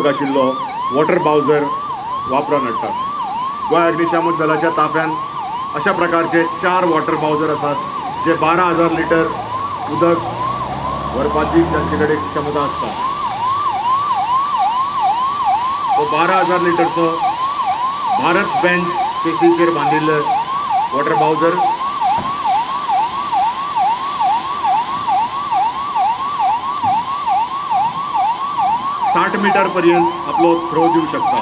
उदक आशिल्लो वॉटर बावजर वापरान हाडटात. गोंय अग्निशामक दलाच्या ताफ्यान अशा प्रकारचे 4 वॉटर बावजर आसात जे 12,000 लिटर उदक व्हरपाची तांचे कडेन क्षमता आसता. तो 12,000 लिटरचो भारत बेंच चेसीचेर बांदिल्ले वॉटर बावजर 60 मीटर पर्यंत आपलो थ्रो दिवं शकता.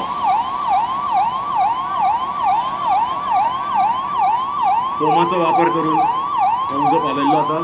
फोमाचो वापर करून उजो पालयल्लो आसा.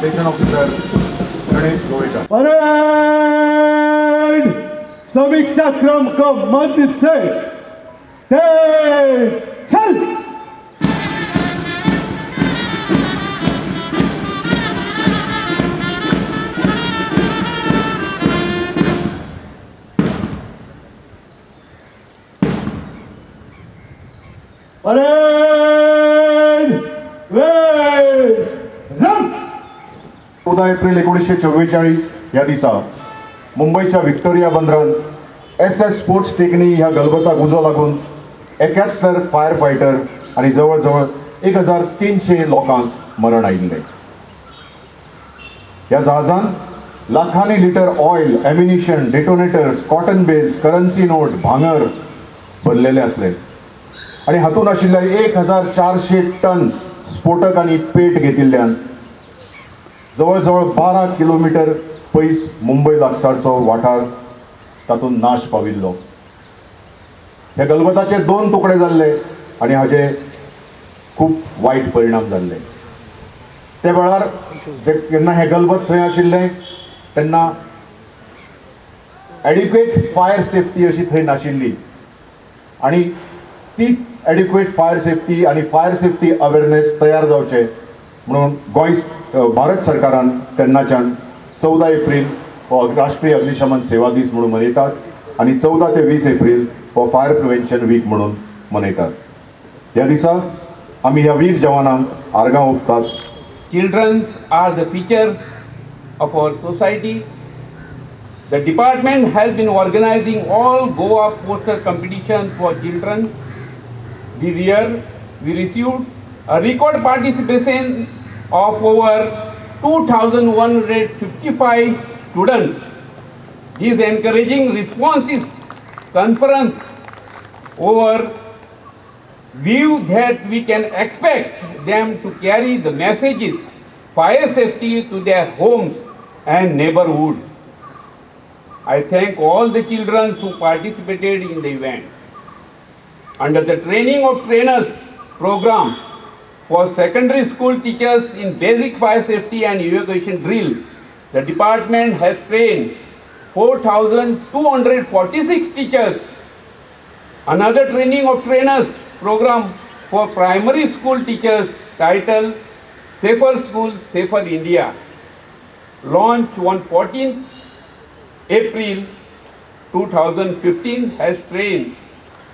Station officer Ganesh Govekar. Parade समीक्षा क्रम को मध्य से चल. Parade waste run. 14 एप्रिल 1944 ह्या दिसा मुंबयच्या विक्टोरिया बंदरान SS sports टेकनी ह्या गलबताक उजो लागून 71 फायर फायटर आनी जवळ जवळ 1300 लोकांक मरण आयिल्लें. ह्या जहाजान लाखांनी litre oil, ammunition, detonators, cotton bales, currency note, भांगर भरलेले आसले आनी हातूंत आशिल्ल्या 1400 टन स्फोटक आनी पेट घेतिल्ल्यान जवळ जवळ 12 किलोमिटर पयस मुंबय लागसारचो वाठार तातूंत नाश पाविल्लो. ह्या गलबताचे 2 तुकडे जाल्ले आनी हाजे खूब वायट परिणाम जाल्ले. त्या वेळार जेन्ना हें गलबत थंय आशिल्लें तेन्ना एडिक्वेट फायर सेफ्टी अशी थंय नाशिल्ली आनी ती एडिक्वेट फायर सेफ्टी आनी फायर सेफ्टी अवेरनेस तयार जावचें म्हणून गोंय भारत सरकारान तेन्नाच्यान 14 एप्रिल हो राष्ट्रीय अग्निशमन सेवा दीस म्हणून मनयतात आनी 14 ते 20 एप्रिल हो फायर प्रिवेन्शन वीक म्हणून मनयतात. ह्या दिसा आमी ह्या वीर जवानांक आर्गां ओंपतात. Childrens are the future of our society. The department has been organizing all Goa poster competition for children. This year we received a record participation of over 2,155 students. These encouraging responses conference over view that we can expect them to carry the messages fire safety to their homes and neighborhood. I thank all the children who participated in the event. Under the training of trainers program for secondary school teachers in basic fire safety and evacuation drill, the department has trained 4,246 teachers. Another training of trainers program for primary school teachers titled Safer Schools, Safer India, launched on 14th April 2015, has trained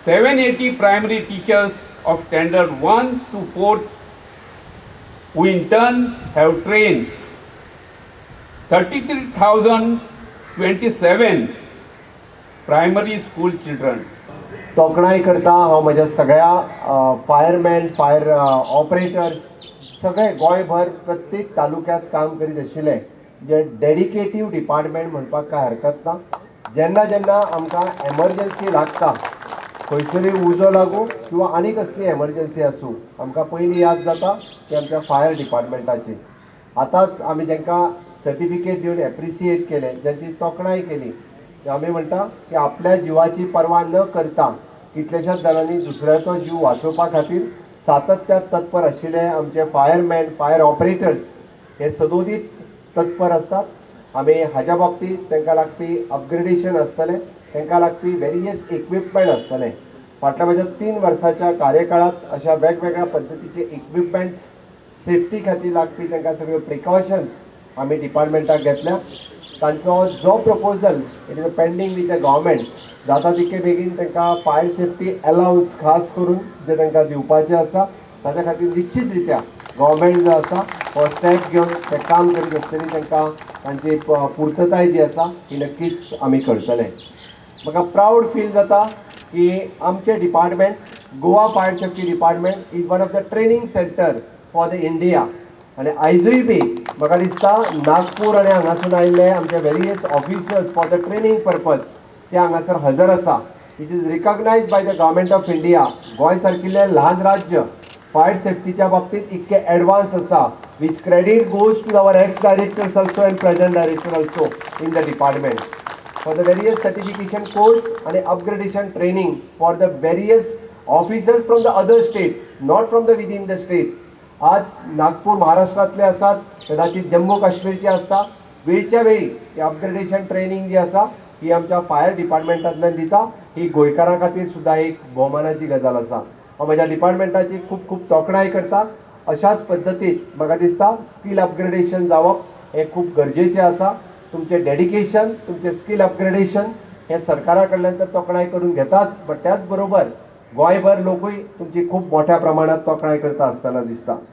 780 primary teachers of standard 1 to 4, who in turn have trained 33,027 primary school children. तोखणाय करता हांव म्हज्या सगळ्या fireman, fire operators, सगळे गोंयभर प्रत्येक तालुक्यांत काम करीत आशिल्ले जे डेडिकेटीव डिपार्टमेंट म्हणपाक कांय हरकत ना. जेन्ना जेन्ना आमकां एमरजन्सी लागता, खंयसरूय उजो लागूं किंवा आनी कसली एमरजन्सी आसूं, आमकां पयलीं याद जाता की आमच्या फायर डिपार्टमेंटाची. आतांच आमी तांकां सर्टिफिकेट दिवन एप्रिसिएट केलें, जांची तोखणाय केली. आमी म्हणटा की आपल्या जिवाची पर्वा न करता कितल्याशाच जाणांनी दुसऱ्याचो जीव वाचोवपा खातीर सातत्यात तत्पर आशिल्ले आमचे फायरमॅन, फायर ऑपरेटर्स हे सदोदीत तत्पर आसतात. आमी हाज्या बाबतींत तांकां लागपी अपग्रेडेशन आसतलें, तांकां लागपी वेरियस इक्विपमेंट आसतलें. फाटल्या म्हज्या 3 वर्साच्या कार्यकाळांत अशा वेगवेगळ्या पद्दतीचे इक्विपमेंट्स, सेफ्टी खातीर लागपी तांकां सगळ्यो प्रिकॉशन्स आमी डिपार्टमेंटाक घेतल्या. तांचो जो proposal it is pending with the government, जाता तितके बेगीन तांकां फायर सेफ्टी अलावन्स खास करून जे तांकां दिवपाचें आसा ताच्या खातीर निश्चित रित्या गव्हर्मेंट जो आसा हो स्टेप घेवन तें काम करीत आसतली. तांकां तांची पुर्तताय जी आसा ही नक्कीच आमी करतले. म्हाका प्रावड फील जाता की आमचें department Goa fire safety department is one of the training centre for the India. आनी आयजूय बी म्हाका दिसता नागपूर आनी हांगासून आयिल्ले आमचे various officers for the training purpose ते हांगासर हजर आसा. It is recognised by the government of India. Goa सारकिल्लें ल्हान राज्य फायर सेफ्टीच्या बाबतींत इतकें एडवान्स आसा, which credit goes to our ex directors also and present director also in the department for the various certification course and upgradation training for the various officers from the other state, not from the within the state. आज नागपूर महाराष्ट्रातले आसात, कदाचित जम्मू काश्मीरचे आसता. वेळच्या वेळी ही upgradation training जी आसा ही आमच्या फायर डिपार्टमेंटांतल्यान दिता. ही गोंयकारां खातीर सुद्दां एक भोवमानाची गजाल आसा. हांव म्हज्या डिपार्टमेंटाची खूब खूब तोखणाय करता. अशाच पद्दतीन म्हाका दिसता स्कील अपग्रेडेशन जावप हें खूब गरजेचें आसा. तुमचें डेडिकेशन, तुमचें स्कील अपग्रेडेशन हें सरकारा कडल्यान तर तोखणाय करून घेताच, बट त्याच बरोबर गोंयभर लोकूय तुमची खूब मोठ्या प्रमाणात तोखणाय करता आसतना दिसता.